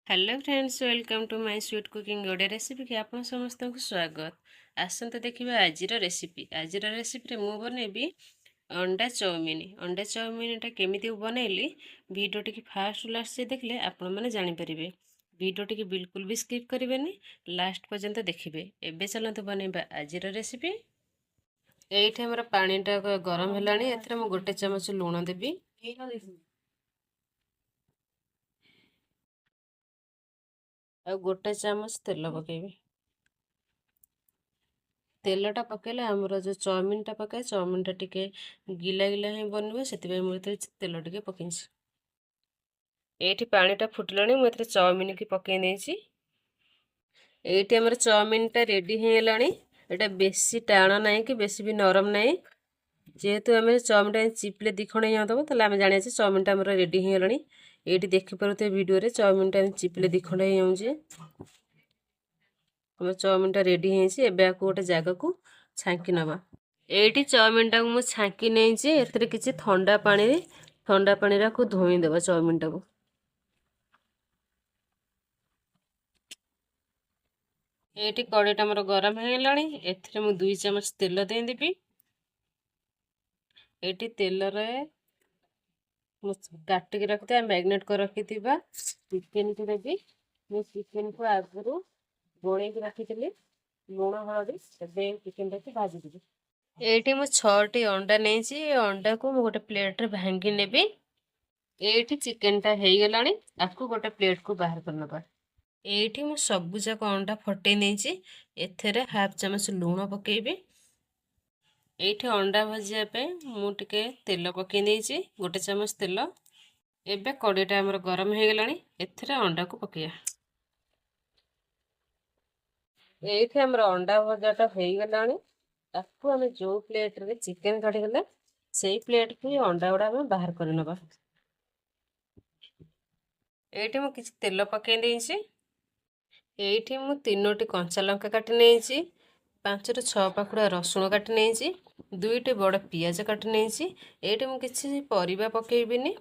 Hello friends, welcome to my sweet cooking Odia ରେସିପିକି ଆପଣ ସମସ୍ତଙ୍କୁ ସ୍ୱାଗତ। ଆସନ୍ତୁ ଦେଖିବା ଆଜିର ରେସିପି। ଆଜିର ରେସିପିରେ ମୁଁ ବନେଇବି ଅଣ୍ଡା ଚାଉମିନ। ଅଣ୍ଡା ଚାଉମିନଟା କେମିତି ବନେଇଲି, ଭିଡ଼ିଓଟିକି ଫାଷ୍ଟ ଲାଷ୍ଟ ଯାଏ ଦେଖିଲେ ଆପଣମାନେ ଜାଣିପାରିବେ। ଭିଡ଼ିଓଟିକି ବିଲକୁଲ ବି ସ୍କିପ୍ କରିବେନି, ଲାଷ୍ଟ ପର୍ଯ୍ୟନ୍ତ ଦେଖିବେ। ଏବେ ଚାଲନ୍ତୁ ବନେଇବା ଆଜିର ରେସିପି। ଏଇଠି ଆମର ପାଣିଟା ଗରମ ହେଲାଣି। ଏଥିରେ ମୁଁ 1 ଚାମଚ ଲୁଣ ଦେବି ଆଉ 1 ଚାମଚ ତେଲ ପକାଇବି। ତେଲଟା ପକାଇଲେ ଆମର ଯେଉଁ ଚାଉମିନଟା ପକାଏ, ଚାଉମିନଟା ଟିକେ ଗିଲା ଗିଲା ହିଁ ବନିବ। ସେଥିପାଇଁ ମୁଁ ଏଥିରେ ତେଲ ଟିକେ ପକେଇଛି। ଏଇଠି ପାଣିଟା ଫୁଟିଲାଣି, ମୁଁ ଏଥିରେ ଚାଉମିନକି ପକାଇ ଦେଇଛି। ଏଇଠି ଆମର ଚାଉମିନଟା ରେଡ଼ି ହେଇଗଲାଣି। ଏଇଟା ବେଶୀ ଟାଣ ନାହିଁ କି ବେଶୀ ବି ନରମ ନାହିଁ। ଯେହେତୁ ଆମେ ଚାଉମିନଟା ଚିପିଲେ 2 ଖଣ୍ଡ ହେଇଯାଉଥିବ, ତାହେଲେ ଆମେ ଜାଣିବା ଯେ ଚାଉମିନଟା ଆମର ରେଡ଼ି ହେଇଗଲାଣି। ଏଇଠି ଦେଖିପାରୁଥିବେ ଭିଡ଼ିଓରେ, ଚାଉମିନଟା ଚିପିଲେ 2 ଖଣ୍ଡ ହେଇଯାଉଛି। ଆମ ଚାଉମିନଟା ରେଡ଼ି ହେଇଛି। ଏବେ ଆକୁ ଗୋଟେ ଜାଗାକୁ ଛାଙ୍କି ନେବା। ଏଇଠି ଚାଉମିନଟାକୁ ମୁଁ ଛାଙ୍କି ନେଇଛି। ଏଥିରେ କିଛି ଥଣ୍ଡା ପାଣିରେ ଆକୁ ଧୋଇଦେବା ଚାଉମିନଟାକୁ। ଏଇଠି କଡ଼େଇଟା ଆମର ଗରମ ହେଇଗଲାଣି। ଏଥିରେ ମୁଁ 2 ଚାମଚ ତେଲ ଦେଇଦେବି। ଏଇଠି ତେଲରେ ମୁଁ କାଟିକି ରଖିଥିବା, ମ୍ୟାରିନେଟ୍ କରି ରଖିଥିବା ଚିକେନକୁ ଦେବି। ମୁଁ ଚିକେନକୁ ଆଗରୁ ଗୋଳେଇକି ରଖିଥିଲି ଲୁଣ ହଳଦୀ। ଏବେ ଚିକେନଟାକୁ ଭାଜିଦେବି। ଏଇଠି ମୁଁ 6ଟି ଅଣ୍ଡା ନେଇଛି। ଏ ଅଣ୍ଡାକୁ ମୁଁ ଗୋଟେ ପ୍ଲେଟ୍ରେ ଭାଙ୍ଗି ନେବି। ଏଇଠି ଚିକେନଟା ହେଇଗଲାଣି। ଆକୁ ଗୋଟେ ପ୍ଲେଟ୍କୁ ବାହାର କରିନେବା। ଏଇଠି ମୁଁ ସବୁଯାକ ଅଣ୍ଡା ଫଟେଇ ନେଇଛି। ଏଥିରେ ହାଫ୍ ଚାମଚ ଲୁଣ ପକାଇବି। ଏଇଠି ଅଣ୍ଡା ଭାଜିବା ପାଇଁ ମୁଁ ଟିକେ ତେଲ ପକାଇ ଦେଇଛି, 1 ଚାମଚ ତେଲ। ଏବେ କଡ଼େଇଟା ଆମର ଗରମ ହେଇଗଲାଣି। ଏଥିରେ ଅଣ୍ଡାକୁ ପକାଇବା। ଏଇଠି ଆମର ଅଣ୍ଡା ଭଜାଟା ହେଇଗଲାଣି। ତାକୁ ଆମେ ଯେଉଁ ପ୍ଲେଟ୍ରେ ଚିକେନ୍ କାଢ଼ିଗଲେ, ସେଇ ପ୍ଲେଟ୍କୁ ଅଣ୍ଡା ଗୁଡ଼ା ଆମେ ବାହାର କରିନେବା। ଏଇଠି ମୁଁ କିଛି ତେଲ ପକାଇ ଦେଇଛି। ଏଇଠି ମୁଁ ତିନୋଟି କଞ୍ଚା ଲଙ୍କା କାଟି ନେଇଛି, 5ରୁ 6 ପାଖୁଡ଼ା ରସୁଣ କାଟି ନେଇଛି, ଦୁଇଟି ବଡ଼ ପିଆଜ କାଟି ନେଇଛି। ଏଇଠି ମୁଁ କିଛି ପରିବା ପକାଇବିନି,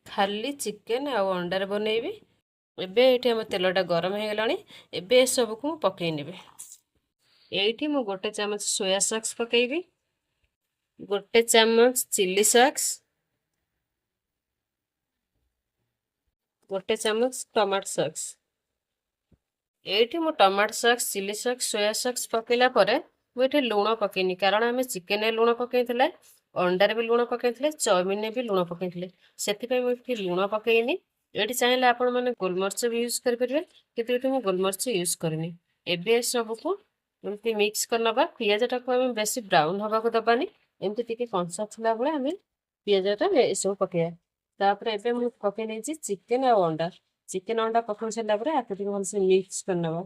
ଖାଲି ଚିକେନ୍ ଆଉ ଅଣ୍ଡାରେ ବନେଇବି। ଏବେ ଏଇଠି ଆମ ତେଲଟା ଗରମ ହେଇଗଲାଣି। ଏବେ ଏସବୁକୁ ମୁଁ ପକାଇ ନେବି। ଏଇଠି ମୁଁ 1 ଚାମଚ ସୋୟା ସକ୍ସ ପକାଇବି, 1 ଚାମଚ ଚିଲି ସକ୍ସ, 1 ଚାମଚ ଟମାଟୋ ସକ୍ସ। ଏଇଠି ମୁଁ ଟମାଟୋ ସକ୍ସ, ଚିଲି ସକ୍ସ, ସୋୟା ସକ୍ସ ପକାଇଲା ପରେ ମୁଁ ଏଠି ଲୁଣ ପକେଇନି, କାରଣ ଆମେ ଚିକେନରେ ଲୁଣ ପକାଇଥିଲେ, ଅଣ୍ଡାରେ ବି ଲୁଣ ପକାଇଥିଲେ, ଚାଉମିନରେ ବି ଲୁଣ ପକାଇଥିଲେ। ସେଥିପାଇଁ ମୁଁ ଏଠି ଲୁଣ ପକେଇନି। ଏଠି ଚାହିଁଲେ ଆପଣମାନେ ଗୋଲମରିଚ ବି ୟୁଜ୍ କରିପାରିବେ, କିନ୍ତୁ ଏଠି ମୁଁ ଗୋଲମରିଚ ୟୁଜ୍ କରିନି। ଏବେ ଏସବୁକୁ ଏମିତି ମିକ୍ସ କରିନେବା। ପିଆଜଟାକୁ ଆମେ ବେଶୀ ବ୍ରାଉନ୍ ହେବାକୁ ଦେବାନି। ଏମିତି ଟିକେ କଞ୍ଚା ଥିଲା ବେଳେ ଆମେ ପିଆଜଟା ଏସବୁ ପକେଇବା। ତାପରେ ଏବେ ମୁଁ ପକେଇ ଦେଇଛି ଚିକେନ୍ ଆଉ ଅଣ୍ଡା। ଚିକେନ୍ ଅଣ୍ଡା ପକେଇ ସାରିଲା ପରେ ଆକୁ ଟିକେ ଭଲସେ ମିକ୍ସ କରିନେବା।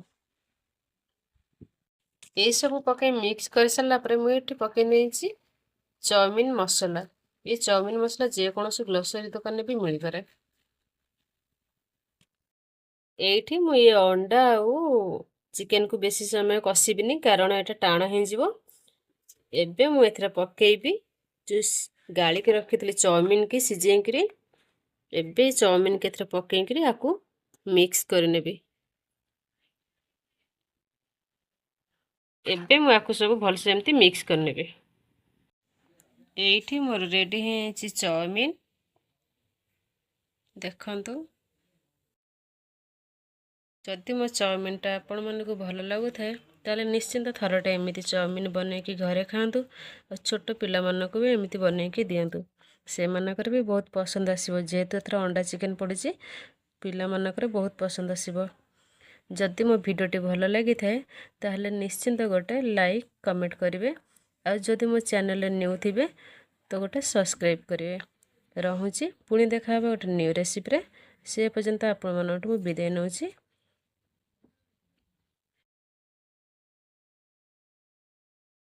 ଏଇସବୁ ପକେଇ ମିକ୍ସ କରିସାରିଲା ପରେ ମୁଁ ଏଠି ପକେଇ ନେଇଛି ଚାଉମିନ ମସଲା। ଏ ଚାଉମିନ ମସଲା ଯେକୌଣସି ଗ୍ରୋସରୀ ଦୋକାନରେ ବି ମିଳିପାରେ। ଏଇଠି ମୁଁ ଏ ଅଣ୍ଡା ଆଉ ଚିକେନକୁ ବେଶୀ ସମୟ କଷିବିନି, କାରଣ ଏଇଟା ଟାଣ ହେଇଯିବ। ଏବେ ମୁଁ ଏଥିରେ ପକେଇବି ଯେଉଁ ଗାଳିକି ରଖିଥିଲି ଚାଉମିନକି ସିଝେଇକିରି। ଏବେ ଚାଉମିନକି ଏଥିରେ ପକେଇକିରି ଆକୁ ମିକ୍ସ କରିନେବି। ଏବେ ମୁଁ ଆକୁ ସବୁ ଭଲସେ ଏମିତି ମିକ୍ସ କରିନେବି। ଏଇଠି ମୋର ରେଡ଼ି ହେଇଯାଇଛି ଚାଉମିନ, ଦେଖନ୍ତୁ। ଯଦି ମୋ ଚାଉମିନଟା ଆପଣମାନଙ୍କୁ ଭଲ ଲାଗୁଥାଏ, ତାହେଲେ ନିଶ୍ଚିନ୍ତ ଥରଟେ ଏମିତି ଚାଉମିନ ବନେଇକି ଘରେ ଖାଆନ୍ତୁ ଆଉ ଛୋଟ ପିଲାମାନଙ୍କୁ ବି ଏମିତି ବନେଇକି ଦିଅନ୍ତୁ। ସେମାନଙ୍କର ବି ବହୁତ ପସନ୍ଦ ଆସିବ। ଯେହେତୁ ଏଥିରେ ଅଣ୍ଡା ଚିକେନ୍ ପଡ଼ିଛି, ପିଲାମାନଙ୍କର ବହୁତ ପସନ୍ଦ ଆସିବ। ଯଦି ମୋ ଭିଡ଼ିଓଟି ଭଲ ଲାଗିଥାଏ, ତାହେଲେ ନିଶ୍ଚିନ୍ତ ଗୋଟେ ଲାଇକ୍, କମେଣ୍ଟ କରିବେ ଆଉ ଯଦି ମୋ ଚ୍ୟାନେଲରେ ନ୍ୟୁ ଥିବେ ତ ଗୋଟେ ସବସ୍କ୍ରାଇବ୍ କରିବେ। ରହୁଛି, ପୁଣି ଦେଖା ହେବ ଗୋଟେ ନ୍ୟୁ ରେସିପିରେ। ସେ ପର୍ଯ୍ୟନ୍ତ ଆପଣମାନଙ୍କଠୁ ମୁଁ ବିଦାୟ ନେଉଛି।